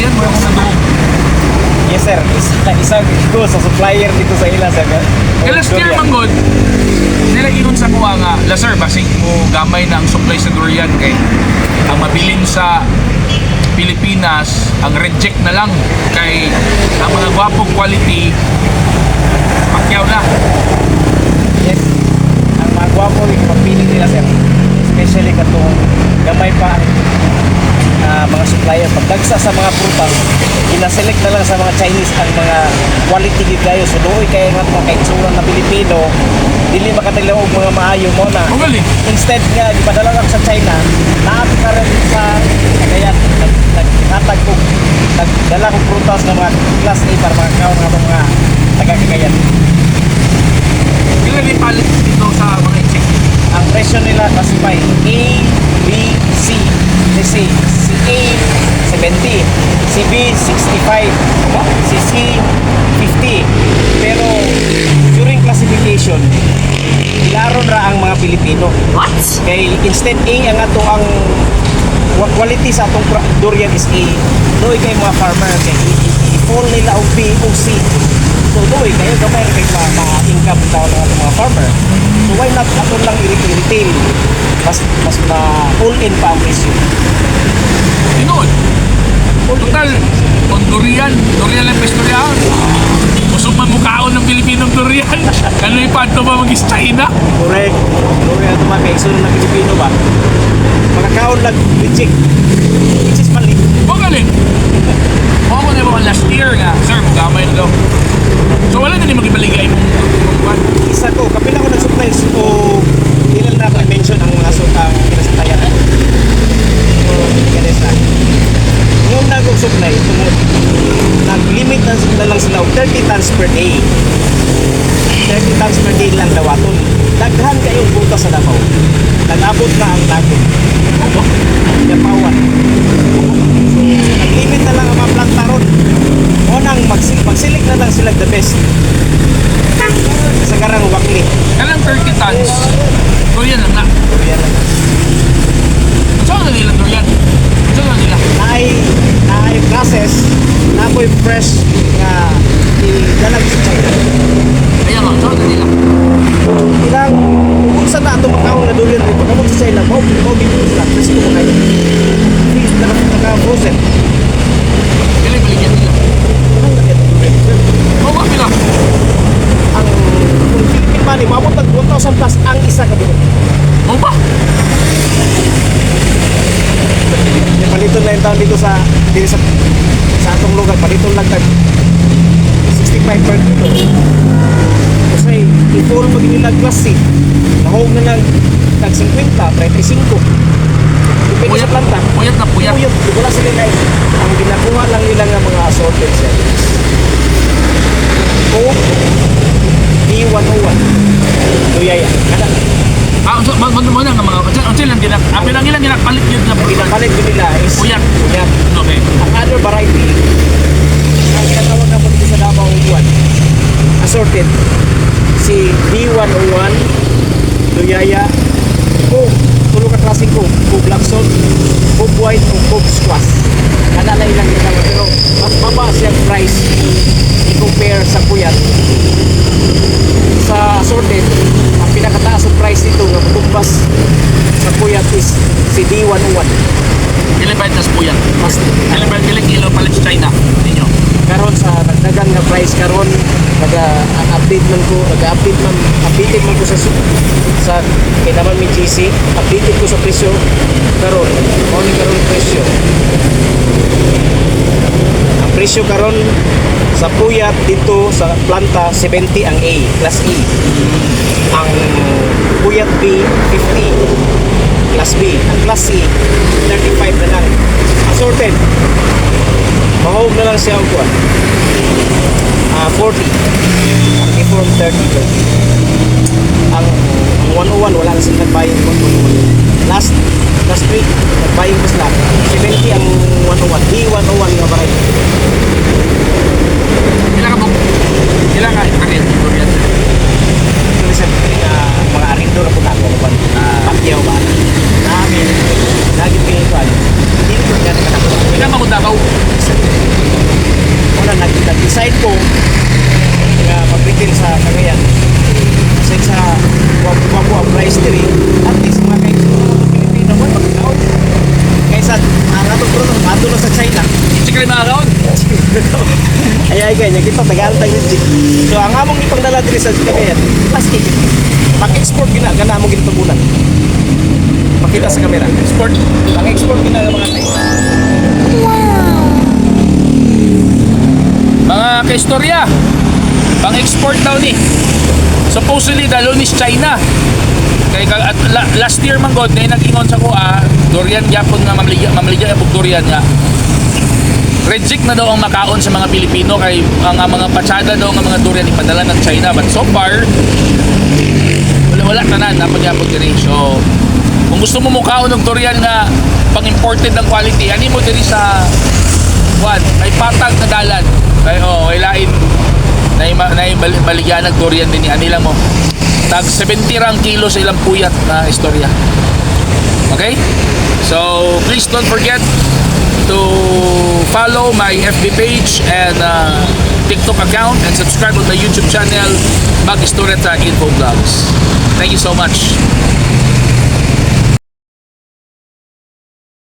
durian mo akong naduog. Yes, sir, isa, isa ko sa supplier dito sa ila, sir. Kaya last year Durian. Man gud, nila ingon sa kuha nga, "La sir, basig mo gamay na ang supply sa durian kay ang mabilin sa Pilipinas, ang reject na lang kay ang mga gwapong quality pakyaw na." Yes. Ang mga gwapo, ipapili nila, sir. Especially katong gamay pa ang mga supplier. Pagdagsa sa mga prutas, gina-select na lang sa mga Chinese ang mga quality gyud kayo. So doy kay nga mga kaigsuonan na Pilipino, dili makatilaw og mga maayo mo na. Ang galing. Instead nga gipadala lang sa China, naa karon sa Cagayan naghatag og nagdala og prutas nga mga class A para makakaon nga mga taga Cagayan. Pila ni palit dito sa mga Intsik? Ang presyo nila classify A, B, C. Si C, si A 70, si B 65, si C 50. Pero during classification, ilaron ra ang mga Pilipino. What? Kay instead A ang ato ang quality sa atong durian is A. Doy kay mga farmer kay i-fall nila og B o C. So doy kayo gamay ra kay ma-income taon ng atong mga farmer. So why not aton lang i-retail? Mas ma all in pa ang presyo. Tinuod. All in. Total, kung durian, durian lang pestoryahan. Busog man mukaon ng Pilipinong durian. Ano pa ito ba mag China? Correct. Durian ato mga kaigsuonan na Pilipino ba? Makakaon lang reject. Which is mali. Magaling. Mo ko na mo last year nga, sir, gamay na daw. So wala na ni magibaligay imong kwan. Isa ko, kapila ko nag-supply o ilan na ako i-mention ang mga ang kinasupplyan ako. So, ganun sa Ngayon na akong supply, tungod nag-limit na lang sila og 30 tons per day. 30 tons per day lang dawaton. Daghan kayong butas sa Davao. Nag-abot na ang dagol. Yapawan. So, nag-limit na lang ang mga planta ron. O nang magsilik na lang sila the best. Sa karang wakli. Kanang 30 tons. Durian lang na. Durian lang. Saan na nila durian? Saan na nila? Naay process, napoy fresh nga idalag sa China. Kaya nga, saan na nila? Ilang kung sa na ato makaon na durian dito, pag sa China, mao gid sila, presko mo kayo. Freeze na naka frozen. Pila baligyan nila? Anong laki itong durian, sir? Mao ba pila? Ang kung Philippine money, maabot tag 1,000 plus ang isa ka buok. Mao ba? Paliton lang yung taon dito sa atong lugar, paliton lang tag 65 per kilo. Kasi i-full pag nila class C, nahog na lang tag 50, 35. Depende sa planta. Puyat na puyat. Puyat, wala sila na ang ginakuha lang nila nga mga assorted series. O B101. Luyaya. Kada Ah, so, mo na nga mga unsa lang ginak, ang ilang ilang ginakapalit yun nga prutas. Ginapalit ko nila is Puyat. Puyat. Okay. Ang other variety, ang ginatawag na po dito sa Davao 1, assorted, si B101, Luyaya, o tulo ka klaseng ko, Cove Black Salt, Cove White, o Cove Squash. Kada lang ilang ginatawag, pero mas baba siyang price i-compare sa puyat. Sa assorted, ang pinakataas ang price nito nga tumbas sa puyat is si D101. Pila ba tas puyat? Mas Pila ba pila kilo palit sa China ninyo? Karon sa nagdagan nga price karon, naga ang update man ko, naga-update man, updated man ko sa kay naman may GC, updated ko sa presyo karon. Mao ni karon presyo, ang presyo karon sa puyat dito sa planta, 70 ang A, class A. Ang puyat B, 50, class B. Ang class C, 35 na lang. Assorted, mahog na lang siya og kuan. Ah, 40. Ang inform 30 30. Ang 101, wala na sila nag-buying 101. Last last week nag-buying ko sila. 70 ang 101. D101 nga variety. Pila ka buk? Pila ka hektarya durian, sir? Actually sa nga mga arindo ra pud ako kuan. Pakyaw ba? Namin lagi kay kuan. Hindi ko nga nakadako. Pila ka mo Davao? Dugay niya kita tagaan tag reject. So ang among ipangdala diri sa Cagayan, plastic. Pang-export gina kana among ginatubunan. Pakita sa kamera. Export. Pang-export gina ang mga tayo. Mga kaistorya, pang-export daw ni. Supposedly dalo ni China. Kay at last year man god na nag-ingon sa kuha, durian gyapon nga mamligya mamligya og durian nga. Reject na daw ang makaon sa mga Pilipino kay ang mga patsada daw nga mga durian ipadala ng China, but so far wala, wala tanan na pagyapon diri. So kung gusto mo mukaon og durian nga pang-imported ng quality, ani mo diri sa Juan, may patag na dalan. Kay oh, kay lain na baligyan ng durian din ni ani lang mo. Tag 70 rang kilo sa ilang puyat na istorya. Okay? So, please don't forget to follow my FB page and TikTok account and subscribe on my YouTube channel, Mag Istorya Ta Info Vlogs. Thank you so much.